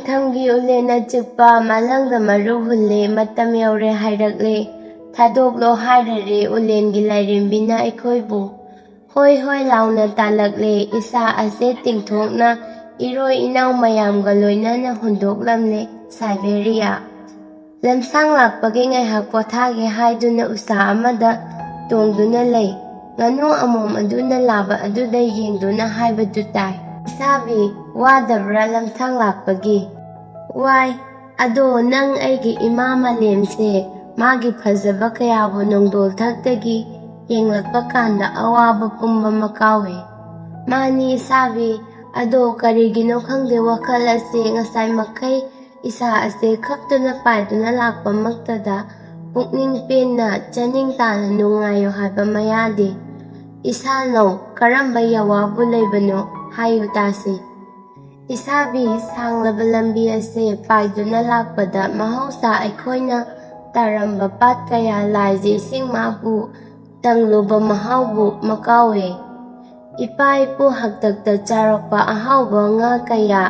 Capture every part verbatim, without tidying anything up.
ꯊꯝꯒꯤ ꯎꯂꯦꯟꯅ ꯆꯤꯛꯄ ꯃꯥꯂꯪꯗ ꯃꯔꯨ ꯍꯨꯜꯂꯦ, ꯃꯇꯝ ꯌꯧꯔꯦ ꯍꯥꯏꯔꯛꯂꯦ꯫ ꯊꯥꯗꯣꯛꯂꯣ ꯍꯥꯏꯔꯔꯦ ꯎꯂꯦꯟꯒꯤ ꯂꯥꯏꯔꯦꯝꯕꯤꯅ ꯑꯩꯈꯣꯏꯕꯨ꯫ ꯍꯣꯏ ꯍꯣꯏ ꯂꯥꯎꯅ ꯇꯥꯜꯂꯛꯂꯦ꯫ ꯏꯁꯥ ꯑꯁꯦ ꯇꯤꯡꯊꯣꯛꯅ ꯏꯔꯣꯏ ꯏꯅꯥꯎ ꯃꯌꯥꯝꯒ ꯂꯣꯏꯅꯅ ꯍꯨꯟꯗꯣꯛꯂꯝꯂꯦ ꯁꯥꯏꯕꯦꯔꯤꯌꯥ꯫ ꯂꯝꯁꯥꯡ ꯂꯥꯛꯄꯒꯤ ꯉꯥꯏꯍꯥꯛ ꯄꯣꯊꯥꯒꯦ ꯍꯥꯏꯗꯨꯅ ꯎꯁꯥ ꯑꯃꯗ ꯇꯣꯡꯗꯨꯅ ꯂꯩ꯫ ꯉꯥꯅꯨ ꯑꯃꯣꯝ ꯑꯗꯨꯅ ꯂꯥꯕ ꯑꯗꯨꯗ ꯌꯦꯡꯗꯨꯅ ꯍꯥꯏꯕꯗꯨ ꯇꯥꯏ꯫ "ꯏꯁꯥꯕꯤ, ꯋꯥꯗꯕ꯭ꯔꯥ ꯂꯝꯁꯥꯡ ꯂꯥꯛꯄꯒꯤ?" "ꯋꯥꯏ, ꯑꯗꯣ ꯅꯪ ꯑꯩꯒꯤ ꯏꯃꯥ ꯃꯥꯂꯦꯝꯁꯦ, ꯃꯥꯒꯤ ꯐꯖꯕ ꯀꯌꯥꯕꯨ ꯅꯣꯡꯗꯣꯜ ꯊꯛꯇꯒꯤ ꯌꯦꯡꯂꯛꯄ ꯀꯥꯟꯗ ꯑꯋꯥꯕ ꯄꯨꯝꯕ ꯃꯀꯥꯎꯏ꯫" "ꯃꯥꯅꯤ ꯏꯁꯥꯕꯤ, ꯑꯗꯣ ꯀꯔꯤꯒꯤꯅꯣ ꯈꯪꯗꯦ, ꯋꯥꯈꯜ ꯑꯁꯦ ꯉꯁꯥꯏ ꯃꯈꯩ ꯏꯁꯥ ꯑꯁꯦ ꯈꯞꯇꯨꯅ ꯄꯥꯏꯗꯨꯅ ꯂꯥꯛꯄꯃꯛꯇꯗ ꯄꯨꯛꯅꯤꯡ ꯄꯦꯟꯅ ꯆꯥꯅꯤꯡ ꯇꯥꯅ ꯅꯨꯡꯉꯥꯏꯌꯨ ꯍꯥꯏꯕ ꯃꯌꯥꯗꯦ꯫ ꯏꯁꯥꯅꯧ ꯀꯔꯝꯕ ꯌꯥꯋꯥꯕꯨ ꯂꯩꯕꯅꯣ ꯍꯥꯏꯌꯨ ꯇꯥꯁꯤ꯫" "ꯏꯁꯥꯕꯤ, ꯁꯥꯡꯂꯕ ꯂꯝꯕꯤ ꯑꯁꯦ ꯄꯥꯏꯗꯨꯅ ꯂꯥꯛꯄꯗ ꯃꯍꯧꯁꯥ ꯑꯩꯈꯣꯏꯅ ꯇꯥꯔꯝꯕ ꯄꯥꯠ ꯀꯌꯥ, ꯂꯥꯏꯖ ꯏꯁꯤꯡ ꯃꯥꯕꯨ ꯇꯪꯂꯨꯕ ꯃꯍꯥꯎꯕꯨ ꯃꯀꯥꯎꯋꯦ꯫ ꯏꯄꯥ ꯏꯄꯨ ꯍꯥꯛꯇꯛꯇ ꯆꯥꯔꯛꯄ ꯑꯍꯥꯎꯕ ꯉꯥ ꯀꯌꯥ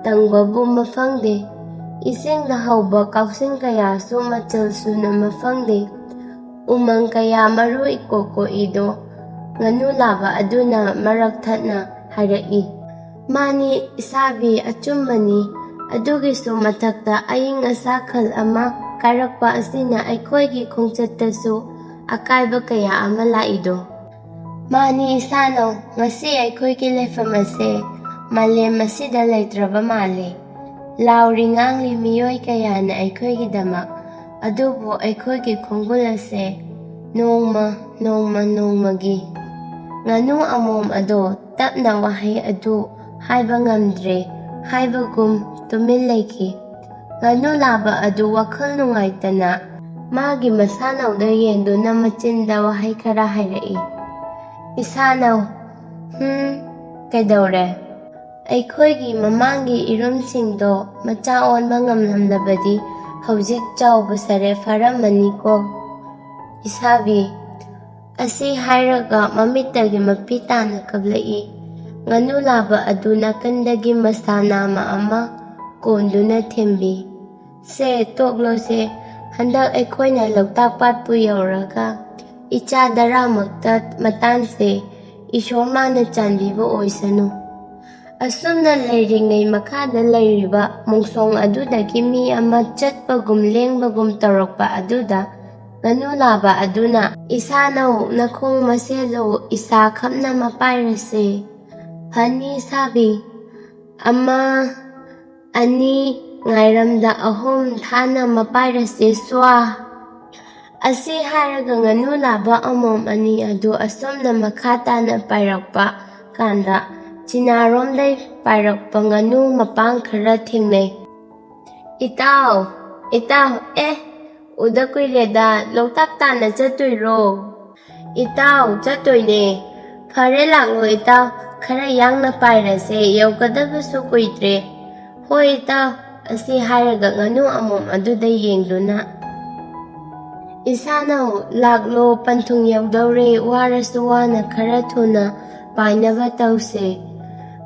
ꯇꯪꯕꯕꯨ ꯃꯐꯪꯗꯦ꯫ ꯏꯁꯤꯡꯗ ꯍꯧꯕ ꯀꯥꯎꯁꯤꯡ ꯀꯌꯥꯁꯨ ꯃꯆꯜ ꯁꯨꯅ ꯃꯐꯪꯗꯦ꯫ ꯎꯃꯪ ꯀꯌꯥ ꯃꯔꯨ ꯏꯀꯣꯛ ꯀꯣꯛꯏꯗꯣ?" ꯉꯥꯅꯨ ꯂꯥꯕ ꯑꯗꯨꯅ ꯃꯔꯛ ꯊꯠꯅ ꯍꯥꯏꯔꯛꯏ꯫ "ꯃꯥꯅꯤ ꯏꯁꯥꯕꯤ, ꯑꯆꯨꯝꯕꯅꯤ꯫ ꯑꯗꯨꯒꯤꯁꯨ ꯃꯊꯛꯇ ꯑꯏꯪ ꯑꯁꯥ ꯈꯜ ꯑꯃ ꯀꯥꯏꯔꯛꯄ ꯑꯁꯤꯅ ꯑꯩꯈꯣꯏꯒꯤ ꯈꯣꯡꯆꯠꯇꯁꯨ ꯑꯀꯥꯏꯕ ꯀꯌꯥ ꯑꯃ ꯂꯥꯛꯏꯗꯣ?" "ꯃꯥꯅꯤ ꯏꯁꯥꯅꯧ, ꯉꯁꯤ ꯑꯩꯈꯣꯏꯒꯤ ꯂꯩꯐꯝ ꯑꯁꯦ ꯃꯥꯂꯦꯝ ꯑꯁꯤꯗ ꯂꯩꯇ꯭ꯔꯕ ꯃꯥꯜꯂꯦ꯫ ꯂꯥꯎꯔꯤ ꯉꯥꯡꯂꯤ ꯃꯤꯑꯣꯏ ꯀꯌꯥꯅ ꯑꯩꯈꯣꯏꯒꯤꯗꯃꯛ, ꯑꯗꯨꯕꯨ ꯑꯩꯈꯣꯏꯒꯤ ꯈꯣꯡꯒꯨꯜ ꯑꯁꯦ ꯅꯣꯡꯃ, ꯅꯣꯡꯃ, ꯅꯣꯡꯃꯒꯤ..." ꯉꯥꯅꯨ ꯑꯃꯣꯝ ꯑꯗꯣ ꯇꯞꯅ ꯋꯥꯍꯩ ꯑꯗꯨ ꯍꯥꯏꯕ ꯉꯝꯗ꯭ꯔꯦ ꯍꯥꯏꯕꯒꯨꯝ ꯇꯨꯃꯤꯟ ꯂꯩꯈꯤ꯫ ꯉꯥꯅꯨ ꯂꯥꯕ ꯑꯗꯨ ꯋꯥꯈꯜ ꯅꯨꯡꯉꯥꯏꯇꯅ ꯃꯥꯒꯤ ꯃꯁꯥꯅꯧꯗ ꯌꯦꯡꯗꯨꯅ ꯃꯆꯤꯟꯗ ꯋꯥꯍꯩ ꯈꯔ ꯍꯥꯏꯔꯛꯏ꯫ "ꯏꯁꯥꯅꯧ, ꯍꯨꯝ, ꯀꯩꯗꯧꯔꯦ? ꯑꯩꯈꯣꯏꯒꯤ ꯃꯃꯥꯡꯒꯤ ꯏꯔꯨꯝꯁꯤꯡꯗꯣ ꯃꯆꯥ ꯑꯣꯟꯕ ꯉꯝꯂꯝꯂꯕꯗꯤ ꯍꯧꯖꯤꯛ ꯆꯥꯎꯕ ꯁꯥꯔꯦ ꯐꯥꯔꯝꯃꯅꯤꯀꯣ꯫" ꯏꯁꯥꯕꯤ ꯑꯁꯤ ꯍꯥꯏꯔꯒ ꯃꯃꯤꯠꯇꯒꯤ ꯃꯄꯤ ꯇꯥꯅ ꯀꯞꯂꯛꯏ꯫ ꯉꯥꯅꯨ ꯂꯥꯕ ꯑꯗꯨ ꯅꯥꯀꯟꯗꯒꯤ ꯃꯁꯥ ꯅꯥꯝꯃ ꯑꯃ ꯀꯣꯟꯗꯨꯅ ꯊꯦꯝꯕꯤ꯫ "ꯁꯦ, ꯇꯣꯛꯂꯣꯁꯦ, ꯍꯟꯗꯛ ꯑꯩꯈꯣꯏꯅ ꯂꯣꯛꯇꯥꯛ ꯄꯥꯠꯄꯨ ꯌꯧꯔꯒ ꯏꯆꯥ ꯗꯔꯥꯃꯛꯇ ꯃꯇꯥꯟꯁꯦ, ꯏꯁꯣꯔ ꯃꯥꯅ ꯆꯥꯟꯕꯤꯕ ꯑꯣꯏꯁꯅꯨ"꯫ ꯑꯁꯨꯝꯅ ꯂꯩꯔꯤꯉꯩ, ꯃꯈꯥꯗ ꯂꯩꯔꯤꯕ ꯃꯣꯡꯁꯣꯡ ꯑꯗꯨꯗꯒꯤ ꯃꯤ ꯑꯃ ꯆꯠꯄꯒꯨꯝ ꯂꯦꯡꯕꯒꯨꯝ ꯇꯧꯔꯛꯄ ꯑꯗꯨꯗ ꯉꯥꯅꯨ ꯂꯥꯕ ꯑꯗꯨꯅ, "ꯏꯁꯥꯅꯧ ꯅꯈꯣꯡ ꯃꯁꯦꯜꯂꯨ, ꯏꯁꯥ ꯈꯞꯅ ꯃꯄꯥꯏꯔꯁꯦ"꯫ "ꯐꯅꯤ ꯁꯥꯕꯤ, ꯑꯃ, ꯑꯅꯤ, ꯉꯥꯏꯔꯝꯗ ꯑꯍꯨꯝ, ꯊꯥꯅ ꯃꯄꯥꯏꯔꯁꯦ ꯁ꯭ꯋꯥ"꯫ ꯑꯁꯤ ꯍꯥꯏꯔꯒ ꯉꯥꯅꯨ ꯂꯥꯕ ꯑꯃꯣꯝ ꯑꯅꯤ ꯑꯗꯨ ꯑꯁꯣꯝꯗ ꯃꯈꯥ ꯇꯥꯅ ꯄꯥꯏꯔꯛꯄ ꯀꯥꯟꯗ, ꯆꯤꯅꯥꯔꯣꯝꯗꯩ ꯄꯥꯏꯔꯛꯄ ꯉꯥꯅꯨ ꯃꯄꯥꯡ ꯈꯔ ꯊꯦꯡꯅꯩ꯫ "ꯏꯇꯥꯎ, ꯏꯇꯥꯎ, ꯑꯦ, ꯎꯗ ꯀꯨꯏꯔꯦꯗ, ꯂꯣꯛꯇꯥꯛ ꯇꯥꯟꯅ ꯆꯠꯇꯣꯏꯔꯣ?" "ꯏꯇꯥꯎ, ꯆꯠꯇꯣꯏꯅꯦ"꯫ "ꯐꯔꯦ, ꯂꯥꯛꯂꯣ ꯏꯇꯥꯎ, ꯈꯔ ꯌꯥꯡꯅ ꯄꯥꯏꯔꯁꯦ, ꯌꯧꯒꯗꯕꯁꯨ ꯀꯨꯏꯗ꯭ꯔꯦ"꯫ "ꯍꯣꯏ ꯏꯇꯥꯎ"꯫ ꯑꯁꯤ ꯍꯥꯏꯔꯒ ꯉꯥꯅꯨ ꯑꯃꯣꯝ ꯑꯗꯨꯗ ꯌꯦꯡꯗꯨꯅ, "ꯏꯁꯥꯅꯧ ꯂꯥꯛꯂꯣ, ꯄꯟꯊꯨꯡ ꯌꯧꯗꯧꯔꯦ, ꯋꯥꯔꯁꯨ ꯋꯥꯅ ꯈꯔ ꯊꯨꯅ ꯄꯥꯏꯅꯕ ꯇꯧꯁꯦ"꯫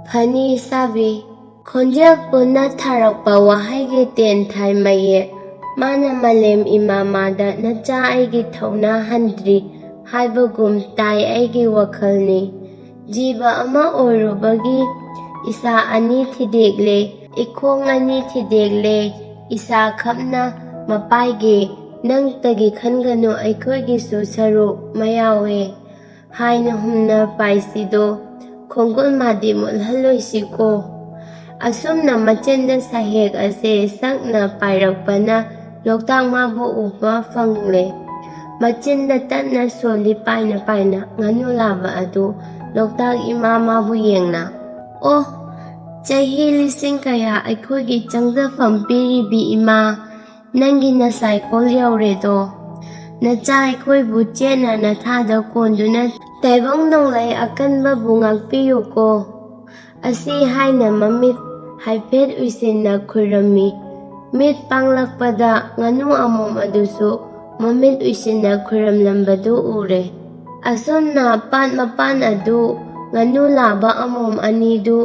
"ꯐꯅꯤ ꯁꯥꯕꯤ"꯫ ꯈꯣꯟꯖꯦꯜ ꯄꯨꯟꯅ ꯊꯥꯔꯛꯄ ꯋꯥꯍꯩꯒꯤ ꯇꯦꯟꯊꯥꯏ ꯃꯌꯦꯛ꯫ ꯃꯥꯅ ꯃꯥꯂꯦꯝ ꯏꯃꯥ ꯃꯥꯗ, "ꯅꯆꯥ ꯑꯩꯒꯤ ꯊꯧꯅꯥ ꯍꯟꯗ꯭ꯔꯤ" ꯍꯥꯏꯕꯒꯨꯝ ꯇꯥꯏ ꯑꯩꯒꯤ ꯋꯥꯈꯜꯅꯤ꯫ ꯖꯤꯕ ꯑꯃ ꯑꯣꯏꯔꯨꯕꯒꯤ ꯏꯁꯥ ꯑꯅꯤ ꯊꯤꯗꯦꯛꯂꯦ, ꯏꯈꯣꯡ ꯑꯅꯤ ꯊꯤꯗꯦꯛꯂꯦ, ꯏꯁꯥ ꯈꯞꯅ ꯃꯄꯥꯏꯒꯦ, ꯅꯪꯇꯒꯤ ꯈꯟꯒꯅꯨ ꯑꯩꯈꯣꯏꯒꯤꯁꯨ ꯁꯔꯨꯛ ꯃꯌꯥꯎꯋꯦ꯫ ꯍꯥꯏꯅ ꯍꯨꯝꯅ ꯄꯥꯏꯁꯤꯗꯣ ꯈꯣꯡꯒꯨꯜ ꯃꯥꯗꯤ ꯃꯨꯠꯍꯜꯂꯣꯏꯁꯤꯀꯣ꯫ ꯑꯁꯨꯝꯅ ꯃꯆꯤꯟꯗ ꯁꯍꯦꯛ ꯑꯁꯦ ꯁꯛꯅ ꯄꯥꯏꯔꯛꯄꯅ ꯂꯣꯛꯇꯥꯛ ꯃꯥꯕꯨ ꯎꯕ ꯐꯪꯂꯦ꯫ ꯃꯆꯤꯟꯗ ꯇꯠꯅ ꯁꯣꯜꯂꯤ ꯄꯥꯏꯅ ꯄꯥꯏꯅ ꯉꯥꯅꯨ ꯂꯥꯕ ꯑꯗꯨ ꯂꯣꯛꯇꯥꯛ ꯏꯃꯥ ꯃꯥꯕꯨ ꯌꯦꯡꯅ, "ꯑꯣ, ꯆꯍꯤ ꯂꯤꯁꯤꯡ ꯀꯌꯥ ꯑꯩꯈꯣꯏꯒꯤ ꯆꯪꯖꯐꯝ ꯄꯤꯔꯤꯕꯤ ꯏꯃꯥ, ꯅꯪꯒꯤ ꯅꯁꯥꯏꯀꯣꯜ ꯌꯧꯔꯦꯗꯣ꯫ ꯅꯆꯥ ꯑꯩꯈꯣꯏꯕꯨ ꯆꯦꯠꯅ ꯅꯊꯥꯗ ꯀꯣꯟꯗꯨꯅ ꯇꯥꯏꯕꯪ ꯅꯣꯡꯂꯩ ꯑꯀꯟꯕꯕꯨ ꯉꯥꯛꯄꯤꯌꯨꯀꯣ"꯫ ꯑꯁꯤ ꯍꯥꯏꯅ ꯃꯃꯤꯠ ꯍꯥꯏꯐꯦꯠ ꯎꯏꯁꯤꯟꯅ ꯈꯨꯔꯝꯃꯤ꯫ ꯃꯤꯠ ꯄꯥꯡꯂꯛꯄꯗ ꯉꯥꯅꯨ ꯑꯃꯣꯝ ꯑꯗꯨꯁꯨ ꯃꯃꯤꯠ ꯎꯏꯁꯤꯟꯅ ꯈꯨꯔꯝꯂꯝꯕꯗꯨ ꯎꯔꯦ꯫ ꯑꯁꯨꯝꯅ ꯄꯥꯠ ꯃꯄꯥꯟ ꯑꯗꯨ ꯉꯥꯅꯨ ꯂꯥꯕ ꯑꯃꯣꯝ ꯑꯅꯤꯗꯨ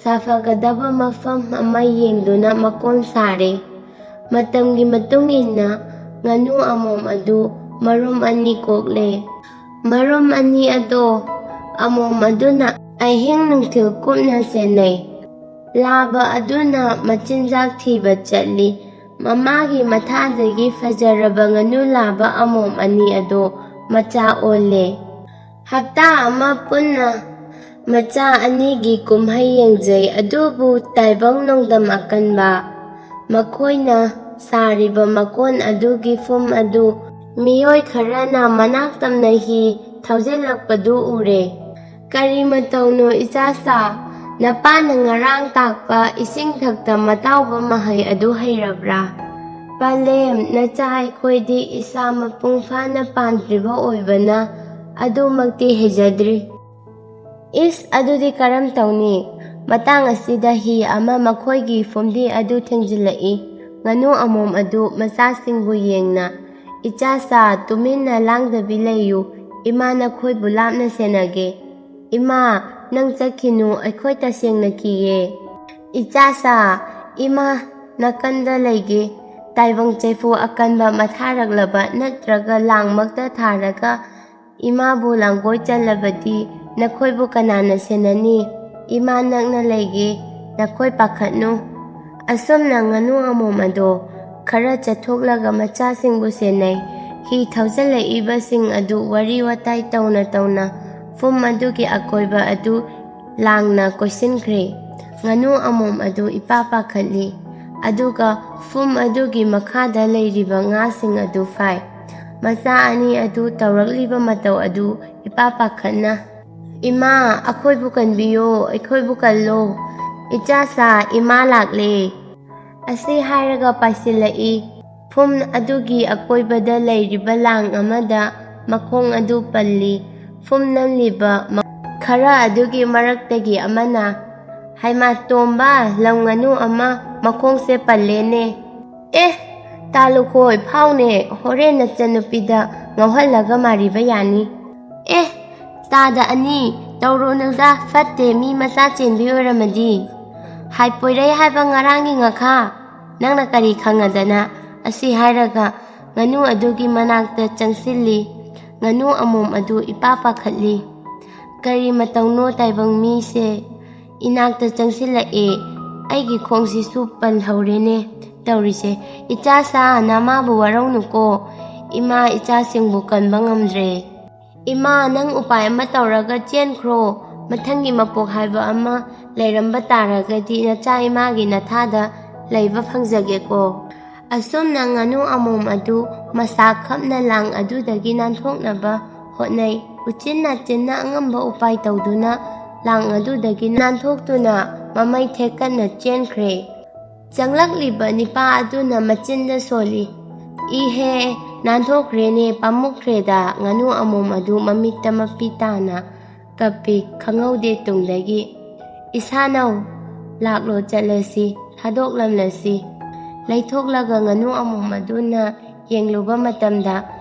ꯁꯥꯐꯒꯗꯕ ꯃꯐꯝ ꯑꯃ ꯌꯦꯡꯗꯨꯅ ꯃꯀꯣꯟ ꯁꯥꯔꯦ꯫ ꯃꯇꯝꯒꯤ ꯃꯇꯨꯡ ꯏꯟꯅ ꯉꯥꯅꯨ ꯑꯃꯣꯝ ꯑꯗꯨ ꯃꯔꯨꯝ ꯑꯅꯤ ꯀꯣꯛꯂꯦ꯫ ꯃꯔꯨꯝ ꯑꯅꯤ ꯑꯗꯣ ꯑꯃꯣꯝ ꯑꯗꯨꯅ ꯑꯍꯤꯡ ꯅꯨꯡꯊꯤꯜ ꯀꯨꯞꯅ ꯁꯦꯟꯅꯩ꯫ ꯂꯥꯕ ꯑꯗꯨꯅ ꯃꯆꯤꯟꯖꯥꯛ ꯊꯤꯕ ꯆꯠꯂꯤ꯫ ꯃꯃꯥꯒꯤ ꯃꯊꯥꯗꯒꯤ ꯐꯖꯔꯕ ꯉꯥꯅꯨ ꯂꯥꯕ ꯑꯃꯣꯝ ꯑꯅꯤ ꯑꯗꯣ ꯃꯆꯥ ꯑꯣꯜꯂꯦ꯫ ꯍꯞꯇꯥ ꯑꯃ ꯄꯨꯟꯅ ꯃꯆꯥ ꯑꯅꯤꯒꯤ ꯀꯨꯝꯍꯩ ꯌꯦꯡꯖꯩ, ꯑꯗꯨꯕꯨ ꯇꯥꯏꯕꯪ ꯅꯣꯡꯗꯝ ꯑꯀꯟꯕ, ꯃꯈꯣꯏꯅ ꯁꯥꯔꯤꯕ ꯃꯀꯣꯟ ꯑꯗꯨꯒꯤ ꯐꯨꯝ ꯑꯗꯨ ꯃꯤꯑꯣꯏ ꯈꯔꯅ ꯃꯅꯥꯛ ꯇꯝꯅ ꯍꯤ ꯊꯧꯖꯤꯜꯂꯛꯄꯗꯨ ꯎꯔꯦ꯫ "ꯀꯔꯤ ꯃꯇꯧꯅꯣ ꯏꯆꯥꯁꯥ? ꯅꯄꯥꯅ ꯉꯔꯥꯡ ꯇꯥꯛꯄ ꯏꯁꯤꯡ ꯊꯛꯇ ꯃꯇꯥꯎꯕ ꯃꯍꯩ ꯑꯗꯨ ꯍꯩꯔꯕ꯭ꯔꯥ?" "ꯄꯥꯂꯦꯝ, ꯅꯆꯥ ꯑꯩꯈꯣꯏꯗꯤ ꯏꯁꯥ ꯃꯄꯨꯡ ꯐꯥꯅ ꯄꯥꯟꯗ꯭ꯔꯤꯕ ꯑꯣꯏꯕꯅ ꯑꯗꯨꯃꯛꯇꯤ ꯍꯩꯖꯗ꯭ꯔꯤ꯫" "ꯏꯁ, ꯑꯗꯨꯗꯤ ꯀꯔꯝ ꯇꯧꯅꯤ?" ꯃꯇꯥꯡ ꯑꯁꯤꯗ ꯍꯤ ꯑꯃ ꯃꯈꯣꯏꯒꯤ ꯐꯨꯝꯗꯤ ꯑꯗꯨ ꯊꯦꯡꯖꯤꯜꯂꯛꯏ꯫ ꯉꯥꯅꯨ ꯑꯃꯣꯝ ꯑꯗꯨ ꯃꯆꯥꯁꯤꯡꯕꯨ ꯌꯦꯡꯅ, "ꯏꯆꯥꯁꯥ, ꯇꯨꯃꯤꯟꯅ ꯂꯥꯡꯗꯕꯤ ꯂꯩꯌꯨ꯫ ꯏꯃꯥ ꯅꯈꯣꯏꯕꯨ ꯂꯥꯞꯅ ꯁꯦꯟꯅꯒꯦ꯫" "ꯏꯃꯥ, ꯅꯪ ꯆꯠꯈꯤꯅꯨ, ꯑꯩꯈꯣꯏ ꯇꯁꯦꯡꯅ ꯀꯤꯌꯦ꯫" "ꯏꯆꯥꯁꯥ, ꯏꯃꯥ ꯅꯥꯀꯟꯗ ꯂꯩꯒꯦ꯫ ꯇꯥꯏꯕꯪ ꯆꯩꯐꯨ ꯑꯀꯟꯕ ꯃꯊꯥꯔꯛꯂꯕ ꯅꯠꯇ꯭ꯔꯒ ꯂꯥꯡꯃꯛꯇ ꯊꯥꯔꯒ ꯏꯃꯥꯕꯨ ꯂꯥꯡꯒꯣꯏ ꯆꯜꯂꯕꯗꯤ ꯅꯈꯣꯏꯕꯨ ꯀꯅꯥꯅ ꯁꯦꯟꯅꯅꯤ? ꯏꯃꯥ ꯅꯛꯅ ꯂꯩꯒꯦ, ꯅꯈꯣꯏ ꯄꯥꯈꯠꯅꯨ꯫" ꯑꯁꯨꯝꯅ ꯉꯥꯅꯨ ꯑꯃꯣꯝ ꯑꯗꯣ ꯈꯔ ꯆꯠꯊꯣꯛꯂꯒ ꯃꯆꯥꯁꯤꯡꯕꯨ ꯁꯦꯟꯅꯩ꯫ ꯍꯤ ꯊꯧꯖꯤꯜꯂꯛꯏꯕꯁꯤꯡ ꯑꯗꯨ ꯋꯥꯔꯤ ꯋꯥꯇꯥꯏ ꯇꯧꯅ ꯇꯧꯅ ꯐꯨꯝ ꯑꯗꯨꯒꯤ ꯑꯀꯣꯏꯕ ꯑꯗꯨ ꯂꯥꯡꯅ ꯀꯣꯏꯁꯤꯟꯈ꯭ꯔꯦ꯫ ꯉꯥꯅꯨ ꯑꯃꯣꯝ ꯑꯗꯨ ꯏꯄꯥ ꯄꯥꯈꯠꯂꯤ, ꯑꯗꯨꯒ ꯐꯨꯝ ꯑꯗꯨꯒꯤ ꯃꯈꯥꯗ ꯂꯩꯔꯤꯕ ꯉꯥꯁꯤꯡ ꯑꯗꯨ ꯐꯥꯏ꯫ ꯃꯆꯥ ꯑꯅꯤ ꯑꯗꯨ ꯇꯧꯔꯛꯂꯤꯕ ꯃꯇꯧ ꯑꯗꯨ ꯏꯄꯥ ꯄꯥꯈꯠꯅ, "ꯏꯃꯥ, ꯑꯩꯈꯣꯏꯕꯨ ꯀꯟꯕꯤꯌꯣ, ꯑꯩꯈꯣꯏꯕꯨ ꯀꯜꯂꯣ꯫ ꯏꯆꯥꯁꯥ, ꯏꯃꯥ ꯂꯥꯛꯂꯦ!" ꯑꯁꯤ ꯍꯥꯏꯔꯒ ꯄꯥꯏꯁꯤꯜꯂꯛꯏ꯫ ꯐꯨꯝ ꯑꯗꯨꯒꯤ ꯑꯀꯣꯏꯕꯗ ꯂꯩꯔꯤꯕ ꯂꯥꯡ ꯑꯃꯗ ꯃꯈꯣꯡ ꯑꯗꯨ ꯄꯜꯂꯤ꯫ ꯐꯨꯝ ꯅꯝꯂꯤꯕ ꯃ-, ꯈꯔ ꯑꯗꯨꯒꯤ ꯃꯔꯛꯇꯒꯤ ꯑꯃꯅ, "ꯍꯩꯃꯥ ꯇꯣꯝꯕ, ꯂꯝ ꯉꯥꯅꯨ ꯑꯃ ꯃꯈꯣꯡꯁꯦ ꯄꯜꯂꯦꯅꯦ!" "ꯑꯦ, ꯇꯥ ꯂꯨꯈꯣꯏ, ꯐꯥꯎꯅꯦ, ꯍꯣꯔꯦꯟ ꯅꯆꯟꯅꯨꯄꯤꯗ ꯉꯥꯎꯍꯜꯂꯒ ꯃꯥꯔꯤꯕ ꯌꯥꯅꯤ꯫" "ꯑꯦ, ꯇꯥꯗ ꯑꯅꯤ, "ꯇꯧꯔꯨꯅꯨꯗ, ꯐꯠꯇꯦ, ꯃꯤ ꯃꯆꯥ ꯆꯦꯟꯕꯤ ꯑꯣꯏꯔꯝꯃꯗꯤ꯫ ꯍꯥꯏ ꯄꯣꯏꯔꯩ ꯍꯥꯏꯕ ꯉꯔꯥꯡꯒꯤ ꯉꯥꯈꯥ, ꯅꯪꯅ ꯀꯔꯤ ꯈꯪꯉꯗꯅ?" ꯑꯁꯤ ꯍꯥꯏꯔꯒ ꯉꯥꯅꯨ ꯑꯗꯨꯒꯤ ꯃꯅꯥꯛꯇ ꯆꯪꯁꯤꯜꯂꯤ꯫ ꯉꯥꯅꯨ ꯑꯃꯣꯝ ꯑꯗꯨ ꯏꯄꯥ ꯄꯥꯈꯠꯂꯤ꯫ "ꯀꯔꯤ ꯃꯇꯧꯅꯣ ꯇꯥꯏꯕꯪ ꯃꯤꯁꯦ ꯏꯅꯥꯛꯇ ꯆꯪꯁꯤꯜꯂꯛꯑꯦ? ꯑꯩꯒꯤ ꯈꯣꯡꯁꯤꯁꯨ ꯄꯜꯍꯧꯔꯦꯅꯦ ꯇꯧꯔꯤꯁꯦ꯫ ꯏꯆꯥ ꯁꯥ, ꯅꯃꯥꯕꯨ ꯋꯥꯔꯧꯅꯨꯀꯣ꯫ ꯏꯃꯥ ꯏꯆꯥꯁꯤꯡꯕꯨ ꯀꯟꯕ ꯉꯝꯗ꯭ꯔꯦ꯫ ꯏꯃꯥ, ꯅꯪ ꯎꯄꯥꯏ ꯑꯃ ꯇꯧꯔꯒ ꯆꯦꯟꯈ꯭ꯔꯣ꯫ ꯃꯊꯪꯒꯤ ꯃꯄꯣꯛ ꯍꯥꯏꯕ ꯑꯃ ꯂꯩꯔꯝꯕ ꯇꯥꯔꯒꯗꯤ ꯅꯆꯥ ꯏꯃꯥꯒꯤ ꯅꯊꯥꯗ ꯂꯩꯕ ꯐꯪꯖꯒꯦꯀꯣ?" ꯑꯁꯨꯝꯅ ꯉꯥꯅꯨ ꯑꯃꯣꯝ ꯑꯗꯨ ꯃꯁꯥ ꯈꯞꯅ ꯂꯥꯡ ꯑꯗꯨꯗꯒꯤ ꯅꯥꯟꯊꯣꯛꯅꯕ ꯍꯣꯠꯅꯩ꯫ ꯎꯆꯤꯟ ꯅꯥꯆꯤꯟꯅ ꯑꯉꯝꯕ ꯎꯄꯥꯏ ꯇꯧꯗꯨꯅ ꯂꯥꯡ ꯑꯗꯨꯗꯒꯤ ꯅꯥꯟꯊꯣꯛꯇꯨꯅ ꯃꯃꯩ ꯊꯦꯛꯀꯠꯅ ꯆꯦꯟꯈ꯭ꯔꯦ꯫ ꯆꯪꯂꯛꯂꯤꯕ ꯅꯤꯄꯥ ꯑꯗꯨꯅ ꯃꯆꯤꯟꯗ ꯁꯣꯜꯂꯤ, "ꯏꯍꯦ, ꯅꯥꯟꯊꯣꯛꯈ꯭ꯔꯦꯅꯦ, ꯄꯥꯝꯃꯨꯈ꯭ꯔꯦꯗ!" ꯉꯥꯅꯨ ꯑꯃꯣꯝ ꯑꯗꯨ ꯃꯃꯤꯠꯇ ꯃꯄꯤ ꯇꯥꯅ ꯀꯞꯄꯤ꯫ ꯈꯪꯍꯧꯗꯦ ꯇꯨꯡꯗꯒꯤ, "ꯏꯁꯥꯅꯧ, ꯂꯥꯛꯂꯣ, ꯆꯠꯂꯁꯤ, ꯊꯥꯗꯣꯛꯂꯝꯂꯁꯤ"꯫ ꯂꯩꯊꯣꯛꯂꯒ ꯉꯥꯅꯨ ꯑꯃꯣꯝ ꯑꯗꯨꯅ ꯌꯦꯡꯂꯨꯕ ꯃꯇꯝꯗ,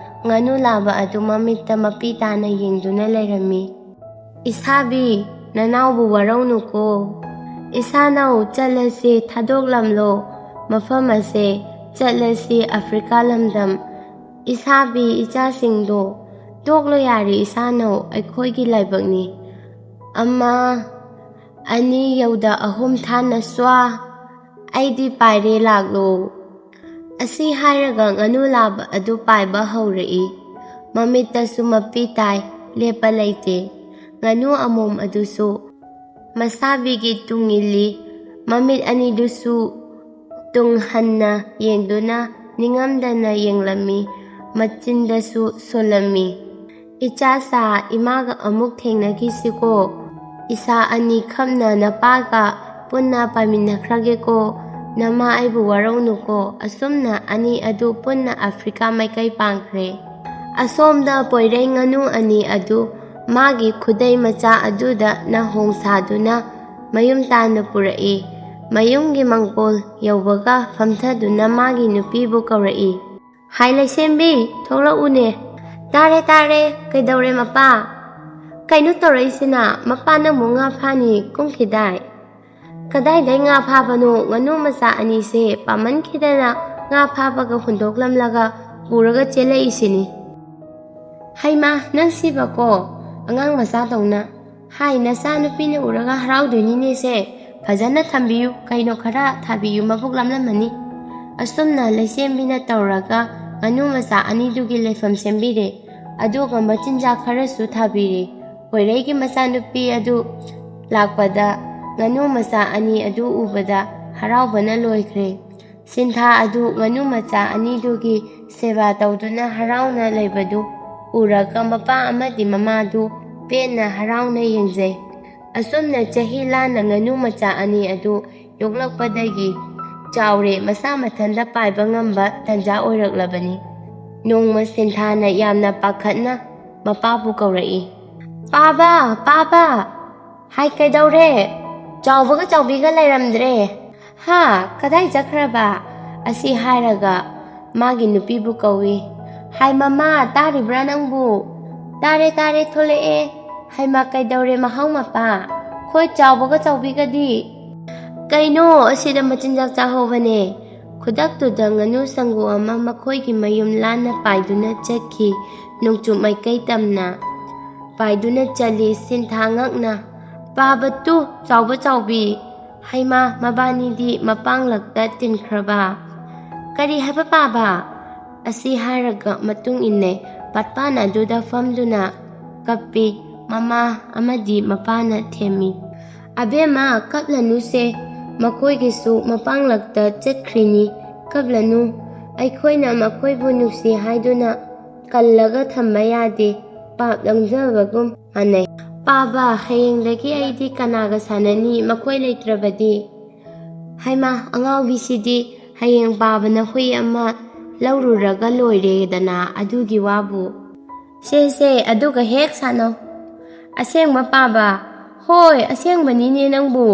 ꯉꯥꯅꯨ ꯂꯥꯕ ꯑꯗꯨ ꯃꯃꯤꯠꯇ ꯃꯄꯤ ꯇꯥꯅ ꯌꯦꯡꯗꯨꯅ ꯂꯩꯔꯝꯃꯤ꯫ "ꯏꯁꯥꯕꯤ, ꯅꯅꯥꯎꯕꯨ ꯋꯥꯔꯧꯅꯨꯀꯣ꯫ ꯏꯁꯥꯅꯧ, ꯆꯠꯂꯁꯤ, ꯊꯥꯗꯣꯛꯂꯝꯂꯣ ꯃꯐꯝ ꯑꯁꯦ, ꯆꯠꯂꯁꯤ ꯑꯐ꯭ꯔꯤꯀꯥ ꯂꯝꯗꯝ꯫ ꯏꯁꯥꯕꯤ, ꯏꯆꯥꯁꯤꯡꯗꯣ ꯇꯣꯛꯂꯣ ꯌꯥꯔꯦ, ꯏꯁꯥꯅꯧ, ꯑꯩꯈꯣꯏꯒꯤ ꯂꯥꯏꯕꯛꯅꯤ꯫ ꯑꯃ, ꯑꯅꯤ ꯌꯧꯗ ꯑꯍꯨꯝ ꯊꯥꯅ ꯁ꯭ꯋꯥ, ꯑꯩꯗꯤ ꯄꯥꯏꯔꯦ, ꯂꯥꯛꯂꯣ"꯫ ꯑꯁꯤ ꯍꯥꯏꯔꯒ ꯉꯥꯅꯨ ꯂꯥꯕ ꯑꯗꯨ ꯄꯥꯏꯕ ꯍꯧꯔꯛꯏ꯫ ꯃꯃꯤꯠꯇꯁꯨ ꯃꯄꯤ ꯇꯥꯏ, ꯂꯦꯞꯄ ꯂꯩꯇꯦ꯫ ꯉꯥꯅꯨ ꯑꯃꯣꯝ ꯑꯗꯨꯁꯨ ꯃꯁꯥꯕꯤꯒꯤ ꯇꯨꯡ ꯏꯜꯂꯤ꯫ ꯃꯃꯤꯠ ꯑꯅꯤꯗꯨꯁꯨ ꯇꯨꯡ ꯍꯟꯅ ꯌꯦꯡꯗꯨꯅ ꯅꯤꯡꯉꯝꯗꯅ ꯌꯦꯡꯂꯝꯃꯤ, ꯃꯆꯤꯟꯗꯁꯨ ꯁꯣꯜꯂꯝꯃꯤ꯫ "ꯏꯆꯥ ꯁꯥ, ꯏꯃꯥꯒ ꯑꯃꯨꯛ ꯊꯦꯡꯅꯈꯤꯁꯤꯀꯣ꯫ ꯏꯁꯥ ꯑꯅꯤ ꯈꯞꯅ ꯅꯄꯥꯒ ꯄꯨꯟꯅ ꯄꯥꯏꯃꯤꯟꯅꯈ꯭ꯔꯒꯦꯀꯣ꯫ ꯅꯃꯥ ꯑꯩꯕꯨ ꯋꯥꯔꯧꯅꯨꯀꯣ"꯫ ꯑꯁꯨꯝꯅ ꯑꯅꯤ ꯑꯗꯨ ꯄꯨꯟꯅ ꯑꯐ꯭ꯔꯤꯀꯥ ꯃꯥꯏꯀꯩ ꯄꯥꯡꯈ꯭ꯔꯦ꯫ ꯑꯁꯣꯝꯗ ꯄꯣꯏꯔꯩ ꯉꯥꯅꯨ ꯑꯅꯤ ꯑꯗꯨ ꯃꯥꯒꯤ ꯈꯨꯗꯩ ꯃꯆꯥ ꯑꯗꯨꯗ ꯅꯥꯍꯣꯡ ꯁꯥꯗꯨꯅ ꯃꯌꯨꯝ ꯇꯥꯟꯅ ꯄꯨꯔꯛꯏ꯫ ꯃꯌꯨꯝꯒꯤ ꯃꯥꯡꯒꯣꯜ ꯌꯧꯕꯒ ꯐꯝꯊꯗꯨꯅ ꯃꯥꯒꯤ ꯅꯨꯄꯤꯕꯨ ꯀꯧꯔꯛꯏ꯫ "ꯍꯥꯏ ꯂꯩꯁꯦꯝꯕꯤ, ꯊꯣꯛꯂꯛꯎꯅꯦ"꯫ "ꯇꯥꯔꯦ, ꯇꯥꯔꯦ꯫ ꯀꯩꯗꯧꯔꯦ ꯃꯄꯥ?" ꯀꯩꯅꯣ ꯇꯧꯔꯛꯏꯁꯤꯅ? ꯃꯄꯥ ꯅꯪꯕꯨ ꯉꯥ ꯐꯥꯅꯤ ꯀꯨꯝꯈꯤꯗꯥꯏ? ꯀꯗꯥꯏꯗꯩ ꯉꯥ ꯐꯥꯕꯅꯣ? ꯉꯥꯅꯨ ꯃꯆꯥ ꯑꯅꯤꯁꯦ ꯄꯥꯝꯃꯟꯈꯤꯗꯅ ꯉꯥ ꯐꯥꯕꯒ ꯍꯨꯟꯗꯣꯛꯂꯝꯂꯒ ꯄꯨꯔꯒ ꯆꯦꯜꯂꯛꯏꯁꯤꯅꯤ꯫ ꯍꯩꯃꯥ, ꯅꯪ ꯁꯤꯕꯀꯣ, ꯑꯉꯥꯡ ꯃꯆꯥꯗꯧꯅ꯫ ꯍꯥꯏ, ꯅꯆꯥ ꯅꯨꯄꯤꯅ ꯎꯔꯒ ꯍꯔꯥꯎꯗꯣꯏꯅꯤꯅꯦꯁꯦ꯫ ꯐꯖꯅ ꯊꯝꯕꯤꯌꯨ, ꯀꯩꯅꯣ ꯈꯔ ꯊꯥꯕꯤꯌꯨ, ꯃꯕꯨꯛ ꯂꯥꯝꯂꯝꯃꯅꯤ꯫ ꯑꯁꯨꯝꯅ ꯂꯩꯁꯦꯝꯕꯤꯅ ꯇꯧꯔꯒ ꯉꯥꯅꯨ ꯃꯆꯥ ꯑꯅꯤꯗꯨꯒꯤ ꯂꯩꯐꯝ ꯁꯦꯝꯕꯤꯔꯦ꯫ ꯑꯗꯨꯒ ꯃꯆꯤꯟꯖꯥꯛ ꯈꯔꯁꯨ ꯊꯥꯕꯤꯔꯦ꯫ ꯍꯣꯏꯔꯩꯒꯤ ꯃꯆꯥꯅꯨꯄꯤ ꯑꯗꯨ ꯂꯥꯛꯄꯗ ꯉꯥꯅꯨ ꯃꯆꯥ ꯑꯅꯤ ꯑꯗꯨ ꯎꯕꯗ ꯍꯔꯥꯎꯕꯅ ꯂꯣꯏꯈ꯭ꯔꯦ꯫ ꯁꯤꯟꯊꯥ ꯑꯗꯨ ꯉꯥꯅꯨ ꯃꯆꯥ ꯑꯅꯤꯗꯨꯒꯤ ꯁꯦꯕꯥ ꯇꯧꯗꯨꯅ ꯍꯔꯥꯎꯅ ꯂꯩꯕꯗꯨ ꯎꯔꯒ ꯃꯄꯥ ꯑꯃꯗꯤ ꯃꯃꯥꯗꯨ ꯄꯦꯟꯅ ꯍꯔꯥꯎꯅ ꯌꯦꯡꯖꯩ꯫ ꯑꯁꯨꯝꯅ ꯆꯍꯤ ꯂꯥꯟꯅ ꯉꯥꯅꯨ ꯃꯆꯥ ꯑꯅꯤ ꯑꯗꯨ ꯌꯣꯛꯂꯛꯄꯗꯒꯤ ꯆꯥꯎꯔꯦ, ꯃꯁꯥ ꯃꯊꯟꯇ ꯄꯥꯏꯕ ꯉꯝꯕ ꯇꯟꯖꯥ ꯑꯣꯏꯔꯛꯂꯕꯅꯤ꯫ ꯅꯣꯡꯃ ꯁꯤꯟꯊꯥꯅ ꯌꯥꯝꯅ ꯄꯥꯈꯠꯅ ꯃꯄꯥꯕꯨ ꯀꯧꯔꯛꯏ꯫ "ꯄꯥꯕ, ꯄꯥꯕ!" ꯍꯥꯏ, "ꯀꯩꯗꯧꯔꯦ? ꯆꯥꯎꯕꯒ ꯆꯥꯎꯕꯤꯒ ꯂꯩꯔꯝꯗ꯭ꯔꯦ꯫ ꯍꯥ? ꯀꯗꯥꯏ ꯆꯠꯈ꯭ꯔꯕ?" ꯑꯁꯤ ꯍꯥꯏꯔꯒ ꯃꯥꯒꯤ ꯅꯨꯄꯤꯕꯨ ꯀꯧꯏ꯫ "ꯍꯥꯏ ꯃꯃꯥ, ꯇꯥꯔꯤꯕ꯭ꯔꯥ ꯅꯪꯕꯨ?" "ꯇꯥꯔꯦ, ꯇꯥꯔꯦ, ꯊꯣꯛꯂꯛꯑꯦ꯫ ꯍꯩꯃꯥ, ꯀꯩꯗꯧꯔꯦ ꯃꯍꯥꯎ ꯃꯄꯥ? ꯈꯣꯏ ꯆꯥꯎꯕꯒ ꯆꯥꯎꯕꯤꯒꯗꯤ?" "ꯀꯩꯅꯣ, ꯑꯁꯤꯗ ꯃꯆꯤꯟꯖꯥꯛ ꯆꯥꯍꯧꯕꯅꯦ꯫" ꯈꯨꯗꯛꯇꯨꯗ ꯉꯥꯅꯨ ꯁꯪꯒꯨ ꯑꯃ ꯃꯈꯣꯏꯒꯤ ꯃꯌꯨꯝ ꯂꯥꯟꯅ ꯄꯥꯏꯗꯨꯅ ꯆꯠꯈꯤ꯫ ꯅꯣꯡꯆꯨꯞ ꯃꯥꯏꯀꯩ ꯇꯝꯅ ꯄꯥꯏꯗꯨꯅ ꯆꯠꯂꯤ ꯁꯤꯟꯊꯥ ꯉꯛꯅ꯫ "ꯄꯥꯕ ꯇꯨ, ꯆꯥꯎꯕ ꯆꯥꯎꯕꯤ!" ꯍꯩꯃꯥ, ꯃꯕꯥꯅꯤꯗꯤ ꯃꯄꯥꯡꯂꯛꯇ ꯇꯤꯟꯈ꯭ꯔꯕ꯫ "ꯀꯔꯤ ꯍꯥꯏꯕ ꯄꯥꯕ?" ꯑꯁꯤ ꯍꯥꯏꯔꯒ ꯃꯇꯨꯡ ꯏꯟꯅꯩ꯫ ꯄꯥꯠꯄꯥꯟ ꯑꯗꯨꯗ ꯐꯝꯗꯨꯅ ꯀꯞꯄꯤ꯫ ꯃꯃꯥ ꯑꯃꯗꯤ ꯃꯄꯥꯅ ꯊꯦꯝꯃꯤ꯫ "ꯑꯕꯦꯝꯃ, ꯀꯞꯂꯅꯨꯁꯦ, ꯃꯈꯣꯏꯒꯤꯁꯨ ꯃꯄꯥꯡꯂꯛꯇ ꯆꯠꯈ꯭ꯔꯤꯅꯤ꯫ ꯀꯞꯂꯅꯨ꯫ ꯑꯩꯈꯣꯏꯅ ꯃꯈꯣꯏꯕꯨ ꯅꯨꯡꯁꯤ ꯍꯥꯏꯗꯨꯅ ꯀꯜꯂꯒ ꯊꯝꯕ ꯌꯥꯗꯦ, ꯄꯥꯞ ꯂꯪꯖꯕꯒꯨꯝ ꯃꯥꯟꯅꯩ꯫ ꯄꯥꯕ, ꯍꯌꯦꯡꯗꯒꯤ ꯑꯩꯗꯤ ꯀꯅꯥꯒ ꯁꯥꯟꯅꯅꯤ, ꯃꯈꯣꯏ ꯂꯩꯇ꯭ꯔꯕꯗꯤ?" ꯍꯩꯃꯥ, ꯑꯉꯥꯎꯕꯤꯁꯤꯗꯤ, ꯍꯌꯦꯡ ꯄꯥꯕꯅ ꯍꯨꯏ ꯑꯃ ꯂꯧꯔꯨꯔꯒ ꯂꯣꯏꯔꯦꯗꯅ, ꯑꯗꯨꯒꯤ ꯋꯥꯕꯨ꯫ "ꯁꯦ, ꯁꯦ, ꯑꯗꯨꯒ ꯍꯦꯛ ꯁꯥꯟꯅꯧ꯫" "ꯑꯁꯦꯡꯕ ꯄꯥꯕ?" "ꯍꯣꯏ, ꯑꯁꯦꯡꯕꯅꯤꯅꯦ ꯅꯪꯕꯨ꯫"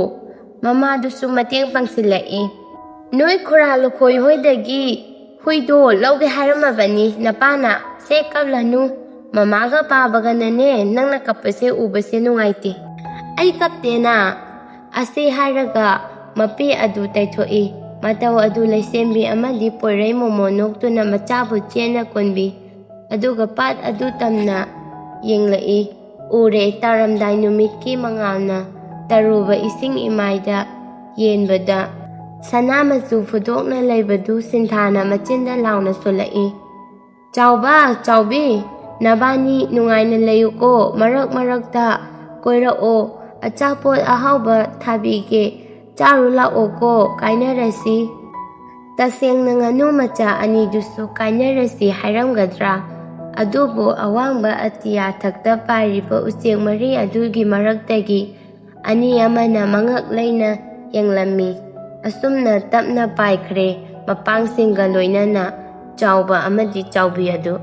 ꯃꯃꯥꯗꯨꯁꯨ ꯃꯇꯦꯡ ꯄꯥꯡꯁꯤꯜꯂꯛꯏ꯫ "ꯅꯣꯏ ꯈꯨꯔꯥ ꯂꯨꯈꯣꯏ ꯍꯣꯏꯗꯒꯤ ꯍꯨꯏꯗꯣ ꯂꯧꯒꯦ ꯍꯥꯏꯔꯝꯃꯕꯅꯤ ꯅꯄꯥꯅ꯫ ꯁꯦ, ꯀꯞꯂꯅꯨ, "ꯃꯃꯥꯒ ꯄꯥꯕꯒꯅꯅꯦ ꯅꯪꯅ ꯀꯞꯄꯁꯦ ꯎꯕꯁꯦ ꯅꯨꯡꯉꯥꯏꯇꯦ꯫" "ꯑꯩ ꯀꯞꯇꯦꯅ꯫" ꯑꯁꯤ ꯍꯥꯏꯔꯒ ꯃꯄꯤ ꯑꯗꯨ ꯇꯩꯊꯣꯛꯏ꯫ ꯃꯇꯧ ꯑꯗꯨ ꯂꯩꯁꯦꯝꯕꯤ ꯑꯃꯗꯤ ꯄꯣꯏꯔꯩ ꯃꯣꯃꯣ ꯅꯣꯛꯇꯨꯅ ꯃꯆꯥꯕꯨ ꯆꯦꯠꯅ ꯀꯣꯟꯕꯤ꯫ ꯑꯗꯨꯒ ꯄꯥꯠ ꯑꯗꯨ ꯇꯝꯅ ꯌꯦꯡꯂꯛꯏ꯫ ꯎꯔꯦ, ꯇꯥꯔꯝꯗꯥꯏ ꯅꯨꯃꯤꯠꯀꯤ ꯃꯉꯥꯜꯅ ꯇꯔꯨꯕ ꯏꯁꯤꯡ ꯏꯃꯥꯏꯗ ꯌꯦꯟꯕꯗ ꯁꯅꯥ ꯃꯆꯨ ꯐꯨꯗꯣꯛꯅ ꯂꯩꯕꯗꯨ ꯁꯤꯟꯊꯥꯅ ꯃꯆꯤꯟꯗ ꯂꯥꯎꯅ ꯁꯣꯜꯂꯛꯏ꯫ "ꯆꯥꯎꯕ, ꯆꯥꯎꯕꯤ, ꯅꯕꯥꯅꯤ ꯅꯨꯡꯉꯥꯏꯅ ꯂꯩꯌꯨꯀꯣ, ꯃꯔꯛ ꯃꯔꯛꯇ ꯀꯣꯏꯔꯛꯑꯣ, ꯑꯆꯥꯄꯣꯠ ꯑꯍꯥꯎꯕ ꯊꯥꯕꯤꯒꯦ, ꯆꯥꯔꯨ ꯂꯥꯛꯑꯣꯀꯣ, ꯀꯥꯏꯅꯔꯁꯤ꯫" ꯇꯁꯦꯡꯅ ꯉꯥꯅꯨ ꯃꯆꯥ ꯑꯅꯤꯗꯨꯁꯨ ꯀꯥꯏꯅꯔꯁꯤ ꯍꯥꯏꯔꯝꯒꯗ꯭ꯔꯥ? ꯑꯗꯨꯕꯨ ꯑꯋꯥꯡꯕ ꯑꯇꯤꯌꯥ ꯊꯛꯇ ꯄꯥꯏꯔꯤꯕ ꯎꯆꯦꯛ ꯃꯔꯤ ꯑꯗꯨꯒꯤ ꯃꯔꯛꯇꯒꯤ ꯑꯅꯤ ꯑꯃꯅ ꯃꯉꯛ ꯂꯩꯅ ꯌꯦꯡꯂꯝꯃꯤ꯫ ꯑꯁꯨꯝꯅ ꯇꯞꯅ ꯄꯥꯏꯈ꯭ꯔꯦ ꯃꯄꯥꯡꯁꯤꯡꯒ ꯂꯣꯏꯅꯅ ꯆꯥꯎꯕ ꯑꯃꯗꯤ ꯆꯥꯎꯕꯤ ꯑꯗꯨ꯫